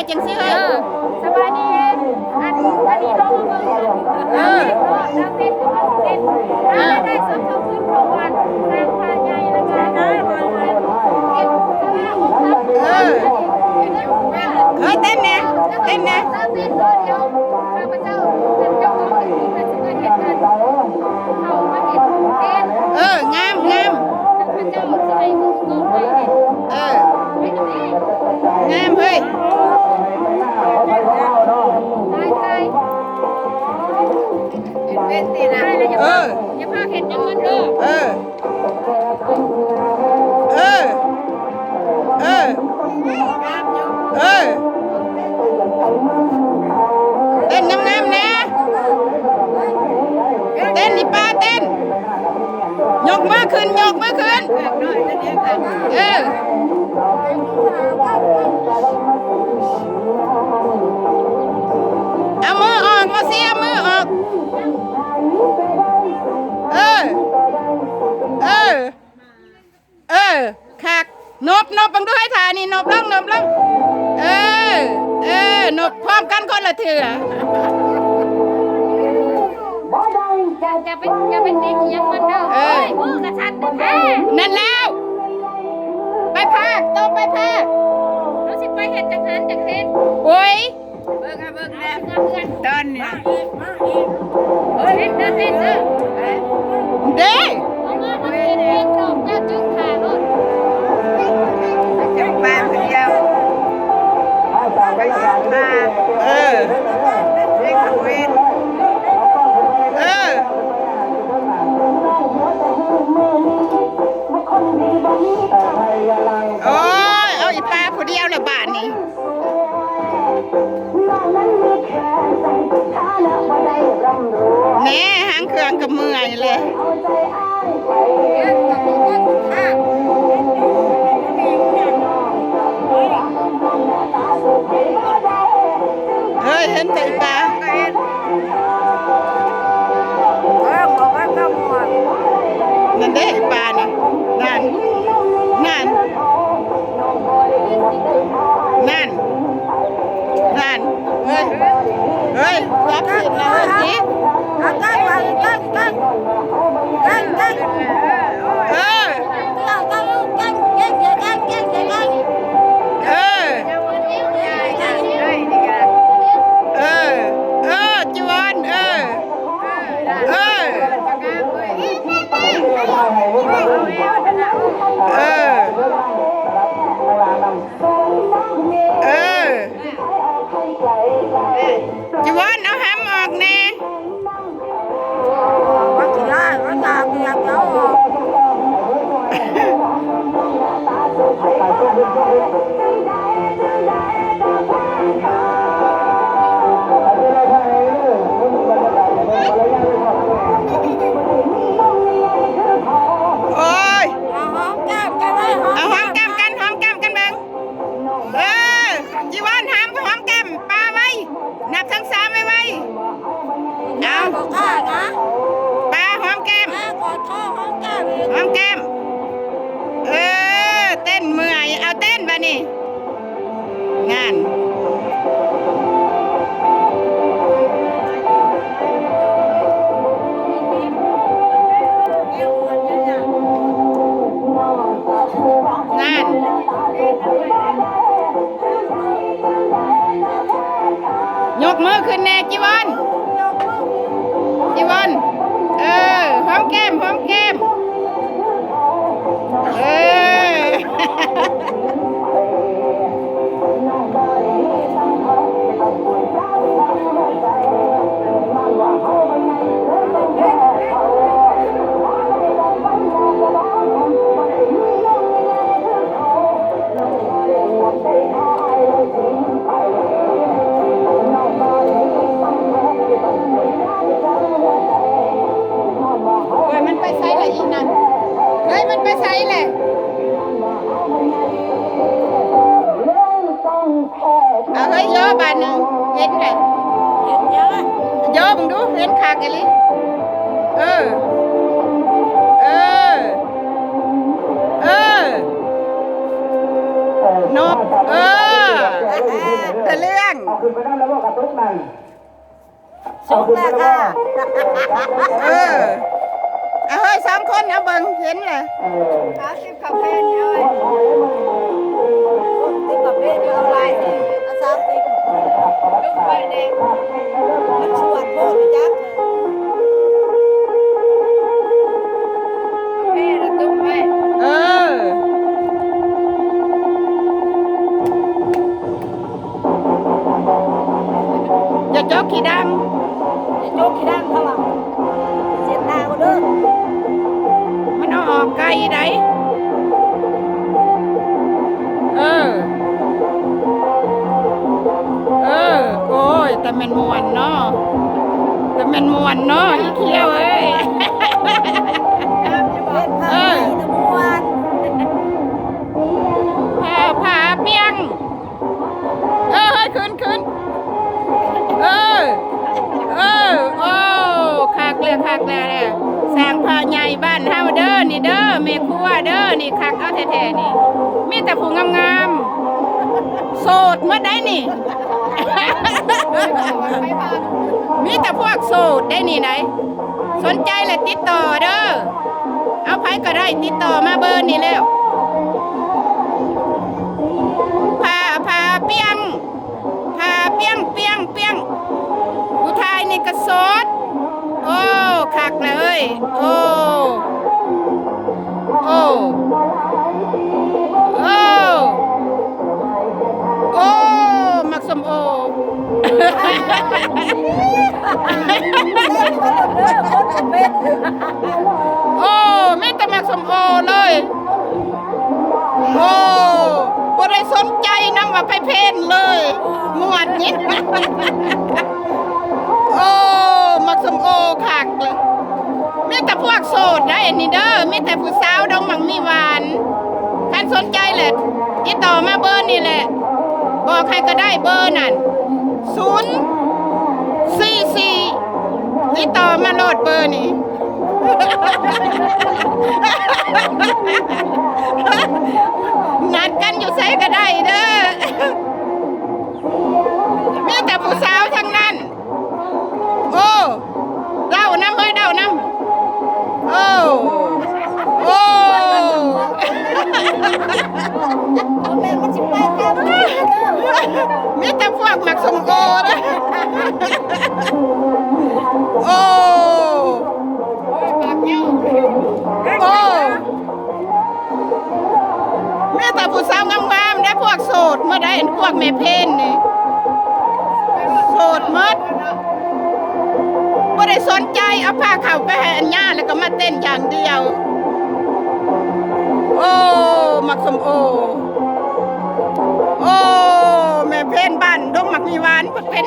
ຈັ່ງຊີ້ເຮີ້ຍ ເອີ ສະບາຍດີ ອັນ ອັນນີ້ລອງມາເບິ່ງ ເອີ ເພາະວ່າເປັນ ເປັນ ເປັນລາຍໄດ້ສົມທົບທຶນຂອງວັດ ສ້າງພະໃຫຍ່ ແລ້ວກະ ເອີ ເຮີ້ຍ ເຕັ້ນແດ່ ເຕັ້ນແດ່ ເອີ ເອີ ເອີ ງາມ ງາມ ເອີ ງາມເຮີ້ຍ ເອີ ຢ່າພາເຮັດຫຍັງມັນເດີ ເອີ ເອີ ເອີ ເອີ ເຕັ້ນງາມໆແດ່ ເຕັ້ນອີ່ປ້າເຕັ້ນ ຍົກມືຂຶ້ນ ຍົກມືຂຶ້ນ ເອີ ເອົາມືອອກ ມາຊິ ເອົາມືອອກ ເອີ ເອີ ເອີ ຄັກ ນົບ ນົບເບິ່ງດູ ໃຫ້ທ່ານີ້ ນົບລົງ ນົບລົງ ເອີ ເອີ ນົບພ້ອມກັນຄົນລະເທື່ອ ຢ່າ ຢ່າໄປ ຢ່າໄປຕິຫຍັງມັນເດີ ເອີ ໂອ້ຍ ມືກະສັ່ນແທ້ໆ ນັ້ນແລ້ວ ໄປພາກ ໂຕໄປພາກ ເຮົາຊິໄປເຮັດຈັກຫັ້ນຈັກເຮັດ ໂອ້ຍ ເບິ່ງ ເບິ່ງແນ່ ຕອນນີ້ ເອີ ເຮັດເດີ ເຮັດເດີ ເດ້ ເອົາມາ ເຮົາຊິເຮັດດອກ ເຈົ້າຈຶ່ງຖ້າໂລດ ຈະໄປຜູ້ດຽວ ໄປ ເອີ ເຮັດເວນ ເອີ ໂອ້ຍ ເອົາອີ່ປ້າຜູ້ດຽວລະບາດນີ້ ແນ່ ຫາງເຄື່ອງກະເມື່ອຍແຫຼະ ເຮີ້ຍ ເຫັນແຕ່ອີ່ປ້າ ນັ້ນເດ້ ອີ່ປ້ານະ ນັ້ນ ນັ້ນ ນັ້ນ ນັ້ນ ເຮີ້ຍ ເຮີ້ຍ ຈັບຜິດລະເຮີ້ຍ ເອີ ເອີ ເອີ ເອີ ເອີ ຈີວອນ ເອີ ເອີ ເອີ ເອີ ຈີວອນ ເອົາຫຳອອກແນ່. ໂອ້ຍ ເອົາຫອມແກ້ມກັນເລີຍ ຫອມ ເອົາຫອມແກ້ມກັນ ຫອມແກ້ມກັນເບິ່ງ. ເອີ ຈີວອນ ຫາມ ຫອມແກ້ມປ້າໄວ ນັບທັງສາມໄວໆ ເອົາ ປ້າຫອມແກ້ມ ຫອມແກ້ມ ເອີ ເຕັ້ນເມື່ອຍ ເອົາເຕັ້ນບາດນີ້ ງານ ງານ ຍົກມືຂຶ້ນແດ່ ຈີວອນ ຈີວອນ ເອີ ຫອມແກ້ມ ຫອມແກ້ມ ເອີ. ໂອ້ຍ ມັນໄປໃສລະອີ່ນັ້ນ ເຮີ້ຍ ມັນໄປໃສແຫຼະ? ເອົາເຮີ້ຍ ຍໍບາດໜຶ່ງ ເຫັນແຫຼະ ຍໍເບິ່ງດູ ເຫັນຄັກອີ່ຫຼີ ເອີ ເອີ ເອີ ນົບ ເອີ ເອີ ເອີ ອອກແລ້ວຄ່ະ ເອີ ເອົາເຮີ້ຍ ສອງຄົນ ເອົາເບິ່ງ ເຫັນແລ້ວ ເອົາສິບກວ່າເພັນເອີຍ ສິບກວ່າເພັນ ເອົາຫຼາຍແທ້ ເອົາສາມສິບ ລຸກໄປແດ່ ມັນຊວນໂພດ ຈັກ ເອີ ຢ່າໂຈກຂີ້ດັງ ຢ່າໂຈກຂີ້ດັງເຂົາວ່າ ເສຍໜ້າເຂົາເດີ ມັນເອົາອອກໄກໃດ ເອີ ເອີ ໂອ້ຍ ແຕ່ແມ່ນມ່ວນເນາະ ແຕ່ແມ່ນມ່ວນເນາະ ອີ່ຂຽວເອີຍ ເອີ ເອີ ຜ້າ ຜ້າປ່ຽງ ເອີ ເຮີ້ຍ ຂຶ້ນ ຂຶ້ນ ເອີ ເອີ ໂອ້ ຄັກແລ້ວ ຄັກແລ້ວ ແລ້ວ ຊ່າງພະໃຫຍ່ບ້ານເຮົາເດີ ນີ້ເດີ ແມ່ຄົວເດີ ນີ້ຄັກເອົາແທ້ໆ ນີ້ ມີແຕ່ຜູ້ງາມໆ ໂສດໝົດໃດນີ້ ມີແຕ່ພວກໂສດໃດນີ້ໃດ ສົນໃຈແລ້ວຕິດຕໍ່ເດີ ເອົາໃຜກໍໄດ້ຕິດຕໍ່ມາເບີນີ້ແລ້ວ ຜ້າ ຜ້າປ່ຽງ ຜ້າປ່ຽງ ປ່ຽງ ປ່ຽງ ຜູ້ຖ່າຍນີ້ກໍໂສດ ໂອ້ ຄັກແລ້ວເອີຍ ໂອ້ ໂອ້ ໂອ້ ໂອ້ ໝາກ ໂອ້ ມີແຕ່ໝາກສົ້ມໂອເລີຍ ໂອ້ ບໍ່ໄດ້ສົນໃຈນຳວ່າໃຜເພນເລີຍ ງວດນີ້ ໂອ້ ໝາກສົ້ມໂອຄັກເລີຍ ມີແຕ່ພວກໂສດໄດ໋ອັນນີ້ເດີ ມີແຕ່ຜູ້ສາວດົງໝາກມີຫວານ ຄັນສົນໃຈແຫຼະ ຕິດຕໍ່ມາເບີນີ້ແຫຼະ ບອກໃຫ້ກໍໄດ້ເບີນັ້ນ ສູນສີ່ສີ່ ຕິດຕໍ່ມາໂລດເບີນີ້ ນັດກັນຢູ່ໃສກໍໄດ້ເດີ ມີແຕ່ຜູ້ສາວທັງນັ້ນ ໂອ້ ເດົານຳເອີຍ ເດົານຳ ໂອ້ ໂອ້ ມີແຕ່ພວກໝາກສົ້ມໂອເດີ ໂອ້ ໂອ້ ມີແຕ່ຜູ້ສາວງາມໆເດ້ ພວກໂສດໝົດໃດ໋ ພວກແມ່ເພນນີ້ ໂສດໝົດ ບໍ່ໄດ້ສົນໃຈ ເອົາພາເຂົ້າໄປໃຫ້ອັນຍາ ແລ້ວກໍມາເຕັ້ນຢ່າງດຽວ ໂອ້ ໝາກສົ້ມໂອ ໂອ້ ແມ່ເພນບ້ານດົງໝາກມີຫວານ ເພິ່ນເປັນ